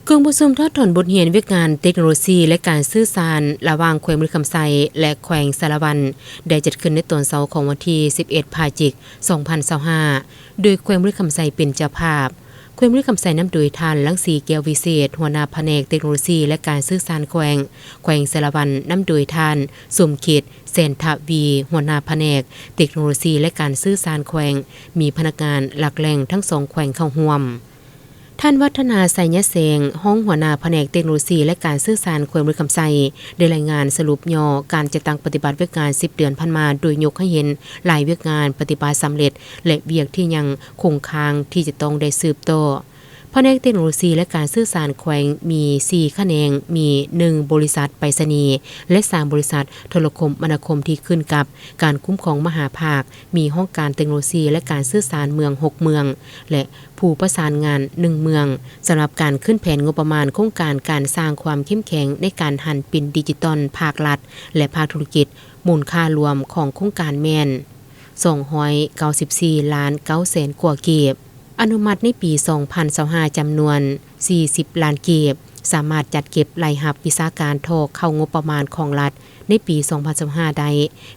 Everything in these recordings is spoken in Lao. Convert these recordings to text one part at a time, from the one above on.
ກອງປະຊຸມຖອດຖອນບົດຮຽນວຽກງານເຕັກໂນໂລຊີ ແລະ ການສື່ສານ ລະຫວ່າງແຂວງບໍລິຄຳໄຊ ແລະ ແຂວງສາລະວັນ ໄດ້ຈັດຂຶ້ນໃນຕອນເຊົ້າຂອງວັນທີສິບເອັດ ພະຈິກ ສອງພັນຊາວຫ້າ ໂດຍແຂວງບໍລິຄຳໄຊເປັນເຈົ້າພາບ. ແຂວງບໍລິຄຳໄຊນຳໂດຍທ່ານ ລັງສີ ແກ້ວວິເສດ ຫົວໜ້າພະແນກເຕັກໂນໂລຊີ ແລະ ການສື່ສານແຂວງ, ແຂວງສາລະວັນນຳໂດຍທ່ານ ສົມຄິດ ແສນທະວີ ຫົວໜ້າພະແນກເຕັກໂນໂລຊີ ແລະ ການສື່ສານແຂວງ, ມີພະນັກງານຫຼັກແຫຼ່ງທັງສອງແຂວງເຂົ້າຮ່ວມ. ທ່ານ ວັດທະນາ ໄຊຍະແສງ ຮອງຫົວໜ້າພະແນກເຕັກໂນໂລຊີ ແລະ ການສື່ສານແຂວງບໍລິຄຳໄຊ ໄດ້ລາຍງານສະຫຼຸບຫຍໍ້ການຈັດຕັ້ງປະຕິບັດວຽກງານສິບເດືອນຜ່ານມາ ໂດຍຍົກໃຫ້ເຫັນຫຼາຍວຽກງານປະຕິບັດສຳເລັດ ແລະ ວຽກທີ່ຍັງຄົງຄ້າງທີ່ຈະຕ້ອງໄດ້ສືບຕໍ່. ພະແນກເຕັກໂນໂລຊີ ແລະ ການສື່ສານແຂວງມີສີ່ຂະແໜງ, ມີ ໜຶ່ງ ບໍລິສັດໄປສະນີ ແລະ ສາມ ບໍລິສັດໂທລະຄົມມະນາຄົມທີ່ຂຶ້ນກັບການຄຸ້ມຄອງມະຫາພາກ, ມີຫ້ອງການເຕັກໂນໂລຊີ ແລະ ການສື່ສານເມືອງຫົກເມືອງ ແລະ ຜູ້ປະສານງານໜຶ່ງເມືອງ. ສຳລັບການຂຶ້ນແຜນງົບປະມານໂຄງການການສ້າງຄວາມເຂັ້ມແຂງໃນການຫັນເປັນດິຈິຕອນພາກລັດ ແລະ ພາກທຸລະກິດ, ມູນຄ່າລວມຂອງໂຄງການແມ່ນສອງຮ້ອຍເກົ້າສິບສີ່ລ້ານເກົ້າແສນກວ່າກີບ, ອະນຸມັດໃນປີສອງພັນຊາວຫ້າຈຳນວນສີ່ສິບລ້ານກີບ, ສາມາດຈັດເກັບລາຍຮັບວິຊາການທໍ່ເຂົ້າງົບປະມານຂອງລັດໃນປີສອງພັນຊາວຫ້າໄດ້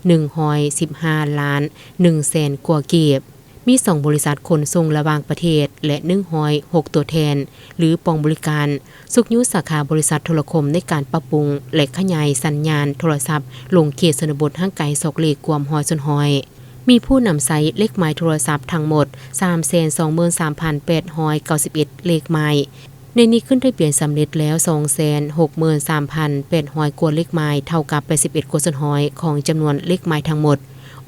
ໜຶ່ງຮ້ອຍສິບຫ້າລ້ານໜຶ່ງແສນກວ່າກີບ. ມີສອງບໍລິສັດຂົນສົ່ງລະຫວ່າງປະເທດ ແລະ ໜຶ່ງຮ້ອຍຫົກຕົວແທນ ຫຼື ກອງບໍລິການ, ຊຸກຍູ້ສາຂາບໍລິສັດໂທລະຄົມໃນການປັບປຸງ ແລະ ຂະຫຍາຍສັນຍານໂທລະສັບລົງເຂດຊົນນະບົດຫ່າງໄກສອກຫຼີກກວມຮ້ອຍສ່ວນຮ້ອຍ. ມີຜູ້ນຳໃຊ້ເລກໝາຍໂທລະສັບທັງໝົດສາມແສນສອງໝື່ນສາມພັນແປດຮ້ອຍເກົ້າສິບເອັດເລກໝາຍ. ໃນນີ້ຂຶ້ນທະບຽນສຳເລັດແລ້ວສອງແສນຫົກໝື່ນສາມພັນແປດຮ້ອຍກວ່າເລກໝາຍ, ເທົ່າກັບແປດສິບເອັດກວ່າສ່ວນຮ້ອຍຂອງຈຳນວນເລກໝາຍທັງໝົດ.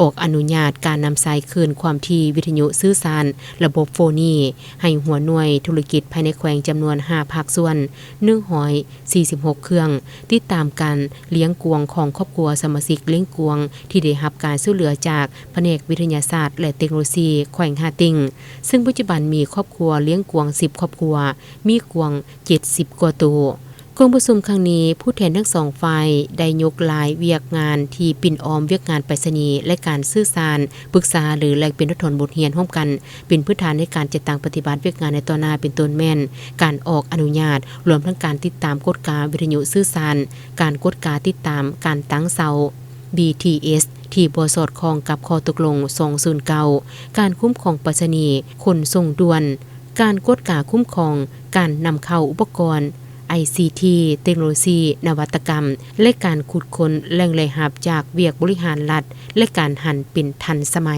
ອອກອະນຸຍາດການນຳໃຊ້ຄືນຄວາມຖີ່ວິທະຍຸສື່ສານລະບົບ ໂຟຈີ ໃຫ້ຫົວໜ່ວຍທຸລະກິດພາຍໃນແຂວງຈຳນວນຫ້າພາກສ່ວນ, ໜຶ່ງຮ້ອຍສີ່ສິບຫົກເຄື່ອງ, ຕິດຕາມການລ້ຽງກວາງຂອງຄອບຄົວສະມາຊິກລ້ຽງກວາງທີ່ໄດ້ຮັບການຊ່ວຍເຫຼືອຈາກພະແນກວິທະຍາສາດ ແລະ ເຕັກໂນໂລຊີແຂວງຮ່າຕິງ, ເຊິ່ງປັດຈຸບັນມີຄອບຄົວລ້ຽງກວາງສິບຄອບຄົວ, ມີກວາງເຈັດສິບກວ່າໂຕ. ກອງປະຊຸມຄັ້ງນີ້, ຜູ້ແທນທັງສອງຝ່າຍໄດ້ຍົກລາຍວຽກງານທີ່ປິ່ນອ້ອມວຽກງານໄປສະນີ ແລະ ການສື່ສານ, ປຶກສາຫາລື ແລກປ່ຽນຖອດຖອນບົດຮຽນຮ່ວມກັນ ເປັນພື້ນຖານໃນການຈັດຕັ້ງປະຕິບັດວຽກງານໃນຕໍ່ໜ້າ, ເປັນຕົ້ນແມ່ນ ການອອກອະນຸຍາດ, ລວມທັງການຕິດຕາມກວດກາວິທະຍຸສື່ສານ, ການກວດກາຕິດຕາມການຕັ້ງເຊົາ ບີທີເອສ ທີ່ບໍ່ສອດຄ່ອງກັບຂໍ້ຕົກລົງສອງສູນເກົ້າ, ການຄຸ້ມຄອງໄປສະນີຂົນສົ່ງດ່ວນ, ການກວດກາຄຸ້ມຄອງການນຳເຂົ້າອຸປະກອນໄອຊີທີ, ເຕັກໂນໂລຊີ, ນະວັດຕະກຳ ແລະ ການຂຸດຄົ້ນແຫຼ່ງລາຍຮັບຈາກວຽກບໍລິຫານລັດ ແລະ ການຫັນເປັນທັນສະໄໝ.